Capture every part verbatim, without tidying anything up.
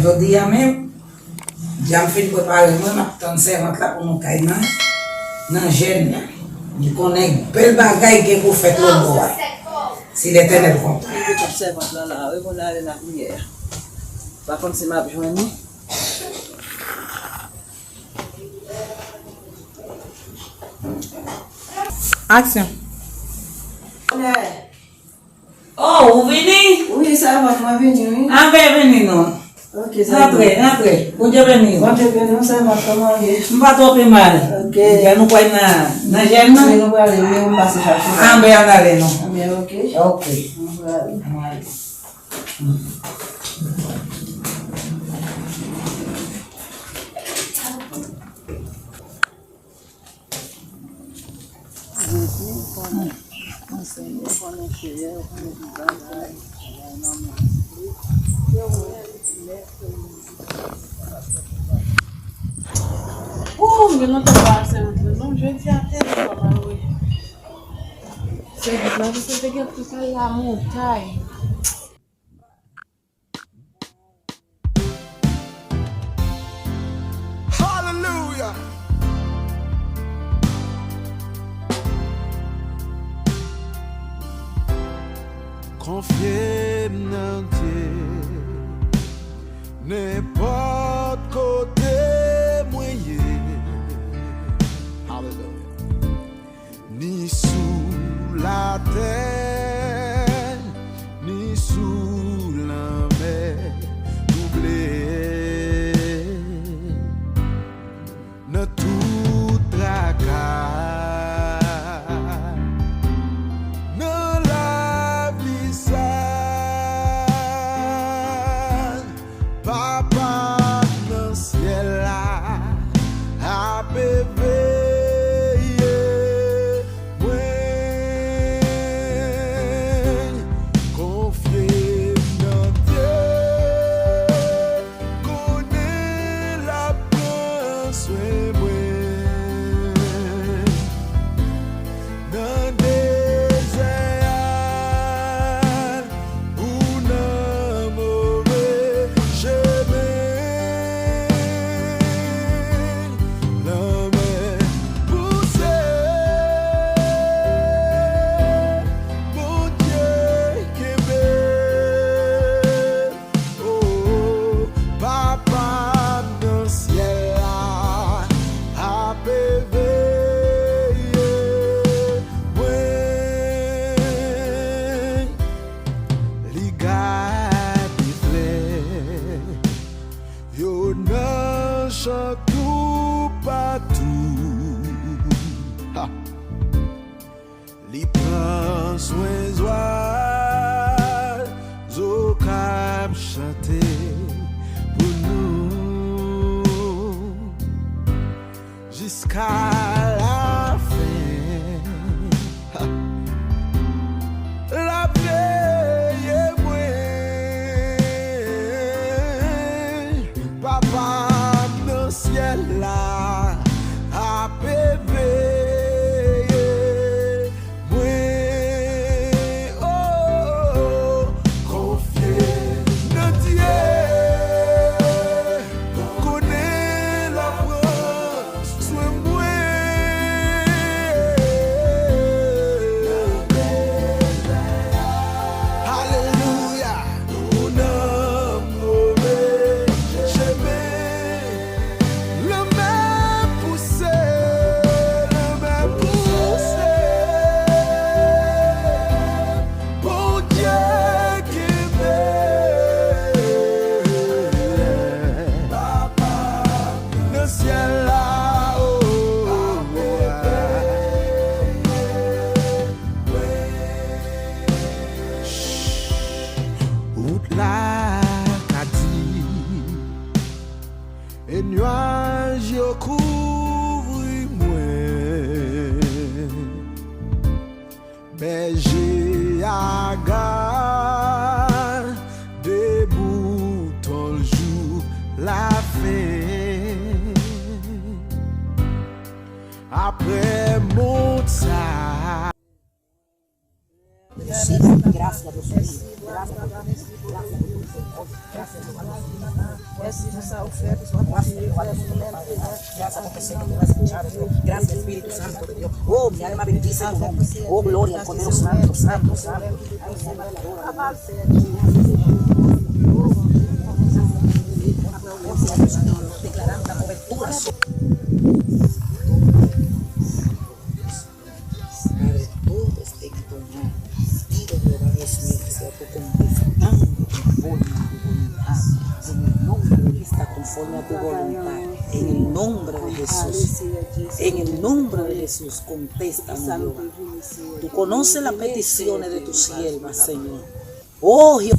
Jodi a menm, jan m fin prepare mwen, m ap tann sèvant la pou nou kay nan, nan jèn nan. Nou konnen bèl bagay gen pou fèt lòt bò a. Si Letènèl kontan. Li te kont sèvant lan la, wi, pou n ale nan priyè. Pa konn si m ap jwenn li. Aksyon. Oh, ou vini? Wi, sèvant, mwen vini, wi. A, byenvini non. Ok, sèvant. Rantre, rantre. Bondye beni w. Bondye beni w, sèvant, kòman w ye? M pa twò pi mal. Ok. Byen, nou pral nan, nan jèn nan? Wi, nou prale, wi, m pase chache. A, byen, ann ale non. A, byen, ok. Ok. Nou prale. Ann ale. Jezi, ou konnen, Senyè, ou konnen cheyè, ou konnen vizaj, ou konnen travay nan men espri. Ke ou remèt, ou Ou, m gen lontan m pa al sèvis la non, jodi a te fò malwe. Sèvis la, se te gen pou sa la montay. Hallelujah. Konfye m nan Dye, nenpòt kote mwen ye. Hallelujah. Ni sou latè, ni sou lanmè twouble. Nan tout traka, nan lavi sa, Papa m nan syèl la ap veye mwen. Konfye m nan Dye, konnen l ap pran swen mwen. Nan dezè a, ou nan move chemen. Lanmè pouse, Bondye kenbe. Oh, Papa m nan syèl la ap veye mwen. Li gade flè yo nan chan toupatou. Ha! Li pran swen zwazo k ap chante pou nou jiska lafen. L ap veye mwen. Papa m nan syèl la ap veye mwen. Oh, konfye nan Dye, konnen l ap pran swen mwen. Alelouya. Ou nan move chemen. Lanmè pouse, lanmè pouse. Bondye kenbe. Papa nan syèl la, oh. Wout la ka di, e nyaj yo kouvri mwen. Bèje a gade bouton l jouk lafen. Apre mont sa. Gracias, Dios mío. Gracias por tu misericordia. Gracias, Jehová. Gracias, Jehová. Gracias, Jehová. Gracias por tu misericordia. Gracias, Espíritu Santo de Dios. Oh, mi alma bendice tu nombre. Oh, gloria al Cordero Santo, Santo, Santo. Ay, Señor, adora. Declarando la cobertura sobre Padre, todo este que tomar, pido, Jehová Dios mío, que sea tú contestando conforme a tu voluntad, en el nombre de Cristo, conforme a tu voluntad, en el nombre de Jesús, en el nombre de Jesús, contéstanos, Jehová. Tú conoces las peticiones de tu sierva, Señor. Oh, Jehová.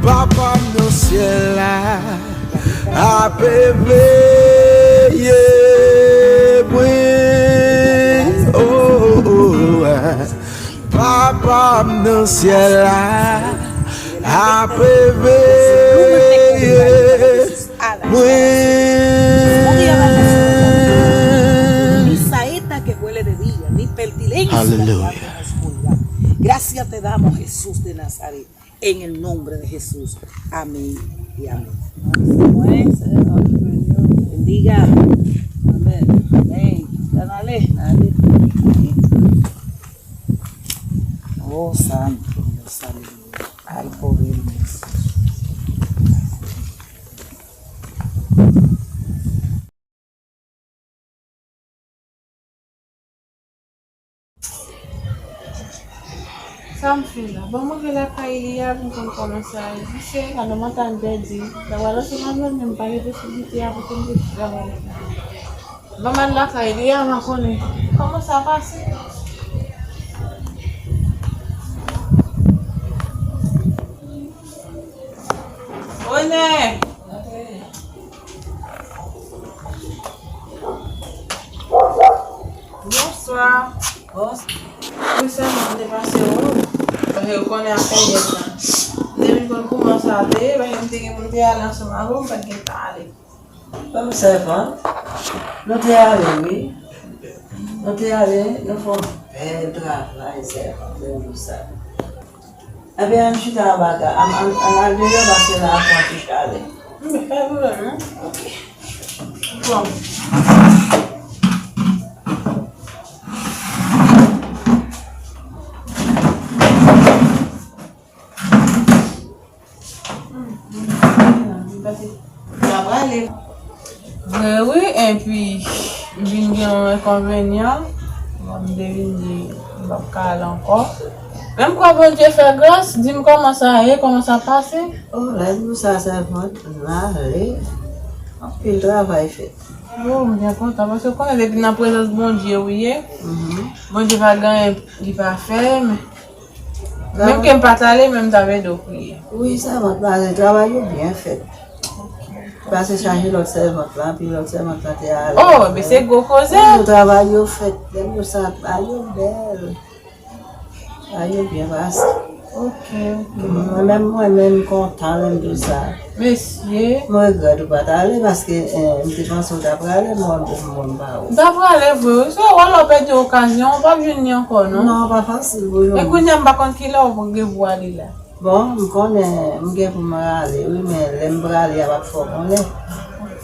Papa m nan syèl la ape veye mwen. Oh, oh, oh. Papa m nan syèl la ape veye mwen. Ni saeta que huele de día, ni pestilencia que arde en la oscuridad. Gracias te damos, Jesús de Nazaret. En el nombre de Jesús. Amén y amén. Bendiga. Amén. Amén. Dale, dale. Oh, santo Dios, aleluya. Ay, pobre Jesús. Sa m fè la? Bon, m rive lakay li a pou m konn kòman sa ye. Misye la nan mantalité. Lè w alò se nan menm, menm pa gen posiblite a pou konn de travay. Ban m al lakay li a, m a konnen kòman sa pase. Bonè! Bonswa. Bonswa. Wi, sèlman m te pase ou. Paske ou konnen afè yèt la. M te vin konn kouman sa te ye, paske m te gen pou m te ale ansanm avè w, m pa t gen tan ale. Bon, sèvant, nou te ale, wi. Nou te ale, nou fè yon bèl travay, sèvant, menm jou sa. Ebyen, ann chita anba ka, ann, ann, ann al deyò, paske la a pran ti chalè. Wi, pa gen pwoblèm, non. Ok. Bon. Vre wi, enpi m vin gen yon enkonvenyan. Bon, m te vin di m p ap ka al ankò. Men m kwè Bondye fè gras, di m kòman sa ye, kòman sa pase. Oh, lè nou sa sèvant, m ale. Anpil travay fèt. Oh, m byen kontan, paske w konnen depi nan prezans Bondye ou ye, mhm, Bondye pa gen anyen li pa fè, men menm ke m pa t ale, men m t ap ede w priye. Wi, sèvant la, travay yo byen fèt. Pase chaje lòt sèvant la, pi lòt sèvant la te ale. Oh, men se gwo koze. Wi, travay yo fèt, lè m yo sa, travay yo bèl. Travay yo byen pase. Ok, ok. Mwen menm, mwen menm, m kontan lè m di w sa. Mesye. Mwen regrèt ou pa t ale, paske, eh, m te panse w ta prale, mwen, mwen, mwen pa ou. M ta prale vre, wi. Se ou alò pèdi okazyon, ou p ap jwenn li ankò, non? Non, pa fasil pou jwenn. E kounye a, m pa konn kilè ou gen pou ale la. Bon, m konnen m gen pou m rale, wi, men lè m prale a, m ap fè w konnen. Ok.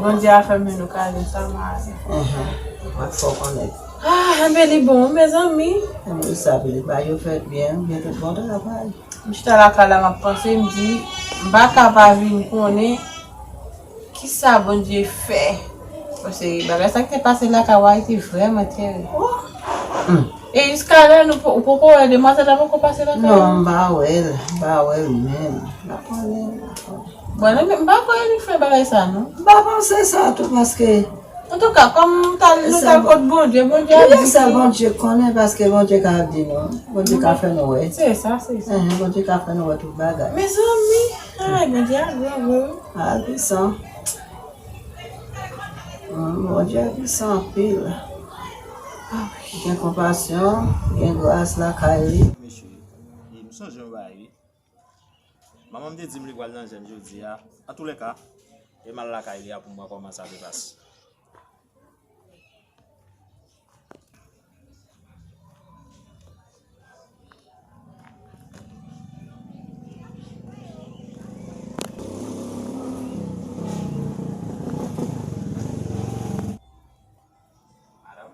Bondye a fè m jwenn okazyon sa, m ale. Enhen, m ap fè w konnen. Ah, enben li bon, mezanmi. Enben sa, Filipa, yo fèt byen, gen tout bon travay. M chita lakay la, m ap panse, m di, m pa ka pa vin konnen kisa Bondye fè. Paske bagay sa ki te pase lakay w a te vrèman tèrib. Hmm. E jiska lè nou po-, ou poko wè demwazèl la poko pase lakay la? Non, m pa wè l, m pa wè l menm. M pa konnen, m pa konnen. Bon, men m pa kwè li fè bagay sa, non. M pa panse sa tou, paske Antouka, kòm nou t al, nou t al kot Bondye, Bondye ap di. Sèl Bondye konnen, paske Bondye ka di nou. Bondye ka fè nou wè. Se sa, se sa. Enhen, Bondye ka fè nou wè tout bagay. Mezanmi, ay, Bondye a gran vre wi. A, pwisan. Hmm, Bondye a pwisan anpil. Ah wi. Gen konpasyon, gen gras lakay li. Mesye, e m sonje yon bagay, wi. Manman m te di m li pral nan jèn jodi a. Antoulèka, E m al lakay li a pou m wè kòman sa te pase. Madanm?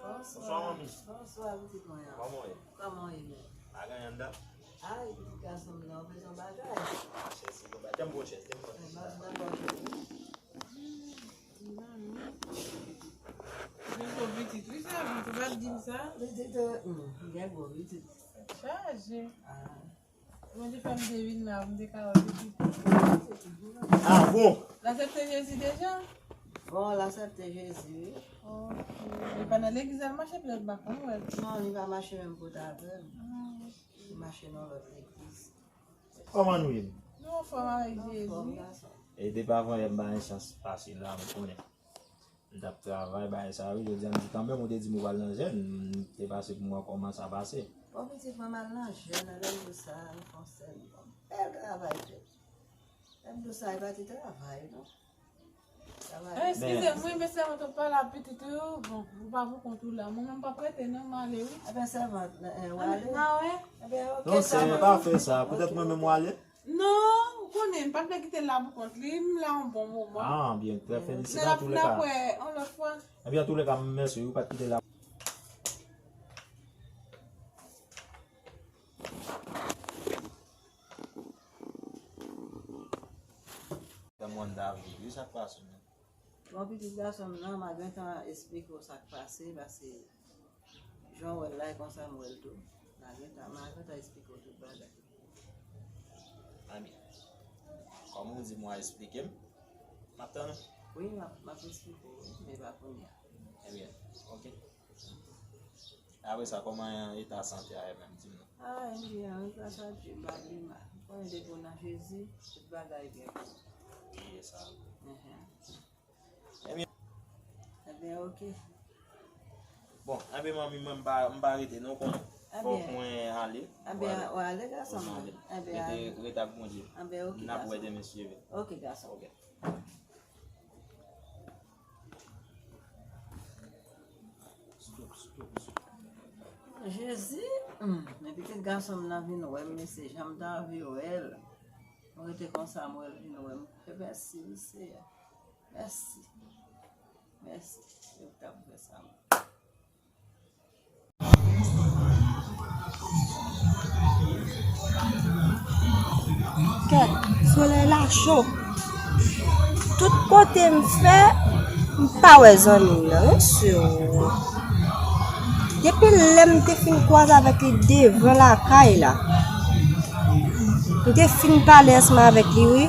Bonswa. Bonswa, manmi. Bonswa, pitit mwen an. Kòman w ye? Kòman w ye menm? Pa gen anyen anndan? Ay, pitit gason m nan, ou bezwen bagay? Chèz, silvouplè. Tèm pou chèz, tèm pou chèz. Gen gwo pitit, wi, sa, ou pa t di m sa? Pitit, euh, hmm, gen gwo pitit. Chaje. Ah. Bondye fè m te vin la, m te ka wè pitit. Ah, bon? L aksepte Jezi deja? Bon, l aksepte Jezi, wi. Ok. Li pa nan legliz al mache, petèt m pa konn wè l. Non, li pa mache menm kote avè m. Ah. Li mache nan lòt legliz. Kòman nou ye? Nou anfòm avèk Jezi. Anfòm, gason. E depi avan yè m pa gen chans pase la, m konnen. M t ap travay, bagay sa yo, jodi a m di kanmenm, ou te di m ou pral nan jèn, m te pase pou m wè kòman sa pase. Bon, pitit mwen, m al nan jèn, lè m di w sa, m fè yon sèl bèl travay tou. Lè m di w sa, e pa ti travay, non. Travay. Eh, eskize m, wi, mesye, mwen t ap pale a pitit ou, bon, ou pa pou kont ou la. Mwen menm m p ap rete, non, m ale, wi. Ebyen, sèvant, eh, w ale? Ah, wi. Ebyen, ok, non, sè, pa fè sa. Poutèt mwen menm, w ale? Non, ou konnen, m pa t vle kite l la pou kont li, m la yon bon moman. Ah, byen, trè felisitan, antouleka. N ap wè yon lòt fwa. Ebyen, antouleka, mèsi, ou pa t kite l la. Kòman David, wi, sa k pase menm? Bon, pitit gason m nan, m a gentan esplike w sa k pase, paske jan w wè l la, e konsa m wè l tou. M a gentan, m a gentan esplike w tout bagay. Anbyen. Kòm ou di m w a esplike m, m ap tann ou. Wi, m ap, m ap esplike w, wi, men pa kounye a. Ebyen, ok. Apre sa, kòman eta sante a yo menm? Di m non. Ah, ebyen, wi, gras a Dye, m pa pi mal. Ou konnen depi w nan Jezi, tout bagay byen pou ou. Wi, e sa. Enhen. Ebyen. Ebyen, ok. Bon, ebyen, manmi, mwen, m pa, m pa rete, non, konnen. Fòk mwen ale. Ebyen, w ale, gason mwen. Ebyen, rete, rete ak Bondye. Ebyen, ok, gason. N ap wè demen, si Dye vle. Ok, gason. Ok. Jezi, hmm, men pitit gason m nan vin wè m, mesye, jan m ta anvi wè l. Mwen rete konsa, mwen rete vin wè m. Mèsi, wi, Seyè. Mèsi. Mèsi. Yo t ap fè sa, mwen. Kèt, solèy la cho. Tout kote m fè, m pa wè zanmi m nan, wi, sou. Depi lè m te fin kwaze avèk li devan lakay la, m te fin pale ansanm avèk li, wi.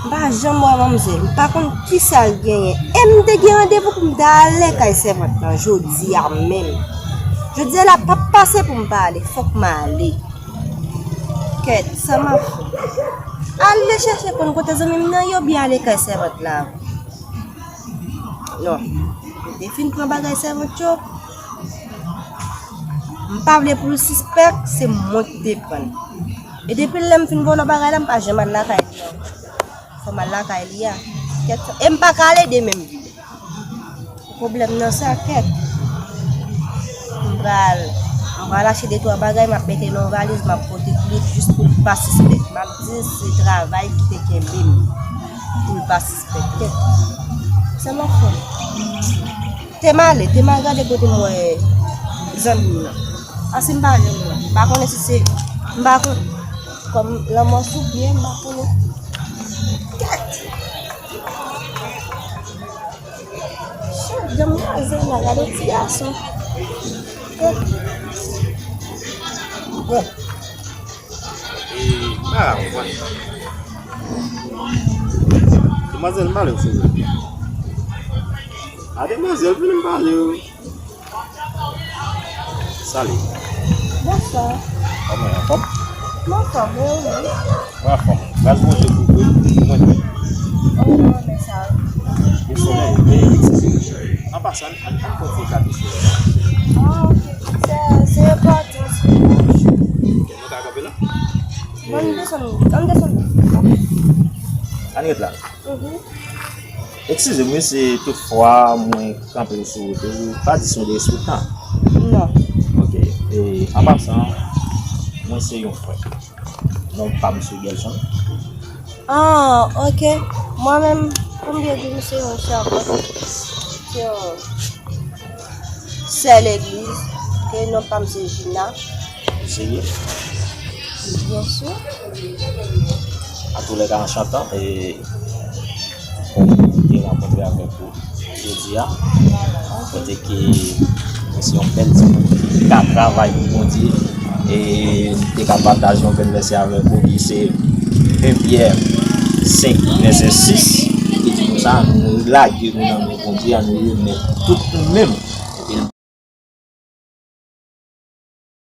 M pa janm wè manmzèl, m pa konn kisa l genyen. E m te gen randevou pou m ta ale kay sèvant lan jodi a menm. Jodi a la p ap pase pou m pa ale, fòk m ale. Kèt, sa m ap fè? Ale chèche konn kote zanmi m nan ye oubyen ale kay sèvant la? Non. M te fin pran bagay sèvant yo. M pa vle pou l sispèk, se mwen ki te pran l. E depi lè m fin vòlò bagay la, m pa janm al lakay li ankò. Fò m al lakay li a. Kèt, e m pa ka ale demen m vini. Pwoblèm nan sa, kèt. M pral, m pral achte de twa bagay, m ap mete nan yon valiz, m ap pote pou li jis pou l pa sispèk. M ap di se travay ki te kenbe m. Pou l pa sispèk, kèt. Sa m ap fè? Te m ale, te m al gade kote m wè zanmi m nan. Asi m pa janm wè. M pa konnen si se, m pa konnen. Kòm lanmò sou pye, m pa konnen. Kèt! Chak demwazèl la, gade ti gason. Kèt! Bon. E, ah, wè. Demwazèl, m pale w, se vre. A, demwazèl, vini m pale w. Salut. Bonswa. Kòman w ye, anfòm? M anfòm, e ou menm? Mwen anfòm. Gras Bondye pou, pou, pou mwen tou. Oh, mwen renmen sa. Gen solèy, men eksesif. An pasan, ann, ann fè yon ti gade solèy la. Ah, ok. Se, se enpòtan, se. Ok, nou ka kanpe la? Bon, ann desann, ann desann. Ann ret la. Eskize m, wi, si toutfwa mwen kanpe w sou wout ou, pa di si w derespektan. Non. Ok. E, an pasan, mwen se yon frè. Non pa m se Gelson. Ah, ok. Mwen menm, pou m byen di, m se yon sèvant. Se yon sè legliz. E non pa m se Gina. Serye? Byen si. Antoulèka, anchantan. E, te rankontre avèk ou jodi a. Kote ke mwen se yon bèl timoun ki ka travay pou Bondye. E m te ka pataje yon bèl vèsè avèk ou ki se en Pyè senk, vèsè sis, ki di konsa, nou lage nou nan men Bondye a, nou remèt tout nou menm